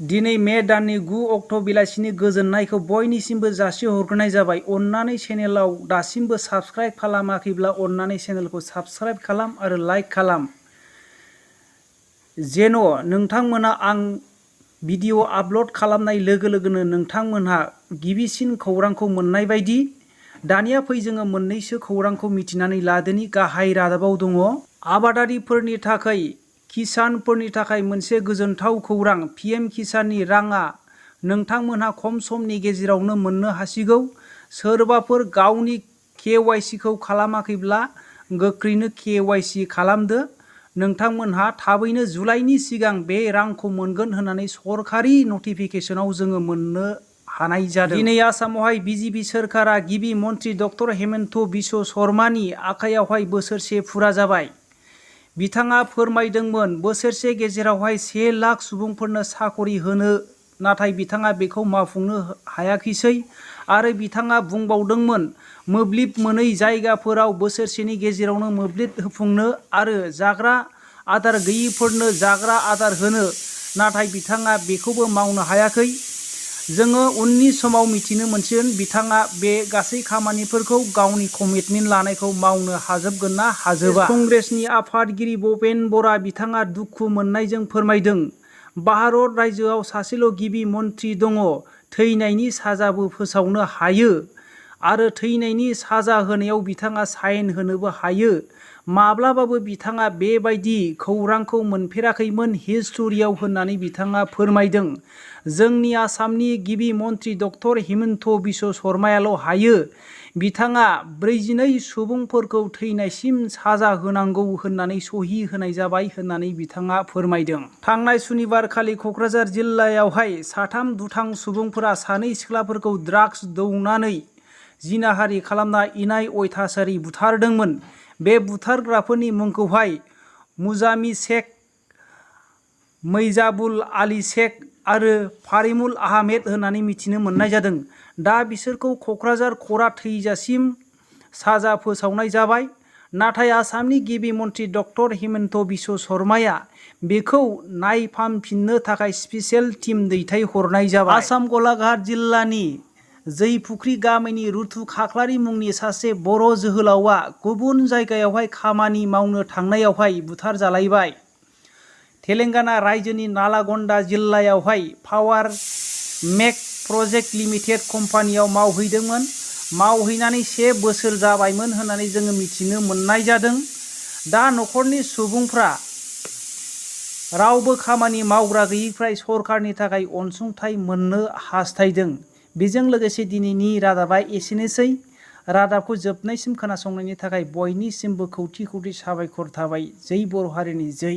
दिनै मे दाननि 9 अक्ट' बेलासिनि गोजोननायखौ बयनिसिमबो जासिहरग्रोनाय जाबाय। अन्नानै चेनेलाव दासिमबो साबस्क्राइब खालामाखैब्ला अन्नानै चेनेलखौ साबस्क्राइब खालाम आरो लाइक खालाम। जेन' नोंथांमोना आं भिडिअ आपल'ड खालामनाय लोगो लोगोनो नोंथांमोनहा गिबिसिन खौरांखौ मोननाय बायदि। दानिया फै जोङो मोननैसो खौरांखौ मिथिनानै लादोनि। गाहाय रादाबाव दङ आबादारिफोरनि थाखाय किसानफोरनि थाखाय मोनसे गोजोनथाव खौरां। PM किसाननि राङा नोंथांमोनहा खम समनि गेजेरावनो मोननो हासिगौ। सोरबाफोर गावनि KYC खौ खालामाखैब्ला गोख्रैनो KYC खालामदो। नोंथांमोनहा थाबैनो जुलाइनि सिगां बे रांखौ मोनगोन होननानै सरखारि नटिफिकेशनाव जोङो मोननो हानाय जादों। दिनै आसामावहाय BJP सोरखारा गिबि मन्त्रि डक्टर हेमन्त बिश्व शर्मानि आखायावहाय बोसोरसे फुरा जाबाय। बिथाङा फोरमायदोंमोन बोसोरसे गेजेरावहाय 1 लाख सुबुंफोरनो साखरि होनो, नाथाय बिथाङा बेखौ मावफुंनो हायाखिसै। आरो बिथाङा बुंबावदोंमोन मोब्लिब मोनै जायगाफोराव बोसोरसेनि गेजेरावनो मोब्लिब होफुंनो आरो जाग्रा आदार गैयिफोरनो जाग्रा आदार होनो, नाथाय बिथाङा बेखौबो मावनो हायाखै। जोङो उननि समाव मिथिनो मोनसिगोन बिथाङा बे गासै खामानिफोरखौ गावनि कमिटमेन्ट लानायखौ मावनो हाजोबगोन ना हाजोबा। कंग्रेसनि आफादगिरि भुपेन बरा बिथाङा दुखु मोननायजों फोरमायदों भारत रायजोआव सासेल' गिबि मन्त्रि दङ, थैनायनि साजाबो फोसावनो हायो आरो थैनायनि साजा होनायाव बिथाङा साइन होनोबो हायो। माब्लाबाबो बिथाङा बेबायदि खौरांखौ मोनफेराखैमोन हिस्टरियाव होननानै बिथाङा फोरमायदों। जोंनि आसामनि गिबि मन्त्रि डक्टर हिमन्त बिश्व शर्मायाल' हायो। बिथाङा 42 सुबुंफोरखौ थैनायसिम साजा होनांगौ होननानै सहि होनाय जाबाय होननानै बिथाङा फोरमायदों। थांनाय सुनिबारखालि क'क्राझार जिल्लायावहाय साथाम दुथां सुबुंफोरा सानै सिख्लाफोरखौ ड्राग्स दौनानै जिनाहारि खालामना इनाय अयथासारि बुथारदोंमोन। बे बुथारग्राफोरनि मुंखौहाय मुजामी शेख, मैजाबुल आली शेख आरो फारिमुल आहमेद होननानै मिथिनो मोननाय जादों। दा बिसोरखौ क'क्राझार कर्टआ थैजासिम साजा फोसावनाय जाबाय। नाथाय आसामनि गिबि मन्त्रि डक्टर हिमन्त बिश्व शर्माया बेखौ नायफामफिननो थाखाय स्पेसियेल टीम दैथायहरनाय जाबाय। आसाम गलाघाट जिल्लानि जैफुख्रि गामिनि रुथु खाख्लारि मुंनि सासे बर' जोहोलावा गुबुन जायगायावहाय खामानि मावनो थांनायावहाय बुथारजालायबाय। तेलेंगाना रायजोनि नालागन्डा जिल्लायावहाय पावार मेक प्रजेक्ट लिमिटेड कम्पानियाव मावहैदोंमोन। मावहैनानै 1 बोसोर जाबायमोन होननानै जोङो मिथिनो मोननाय जादों। दा न'खरनि सुबुंफ्रा रावबो खामानि मावग्रा गैयिफ्राय सरखारनि थाखाय अनसुंथाइ मोननो हास्थायदों। बेजों लोगोसे दिनैनि रादाबा एसेनोसै। रादाबखौ जोबनायसिम खोनासंनायनि थाखाय बयनिसिमबो खौथि खौथि साबायखर थाबाय। जै बर' हारिनि जै।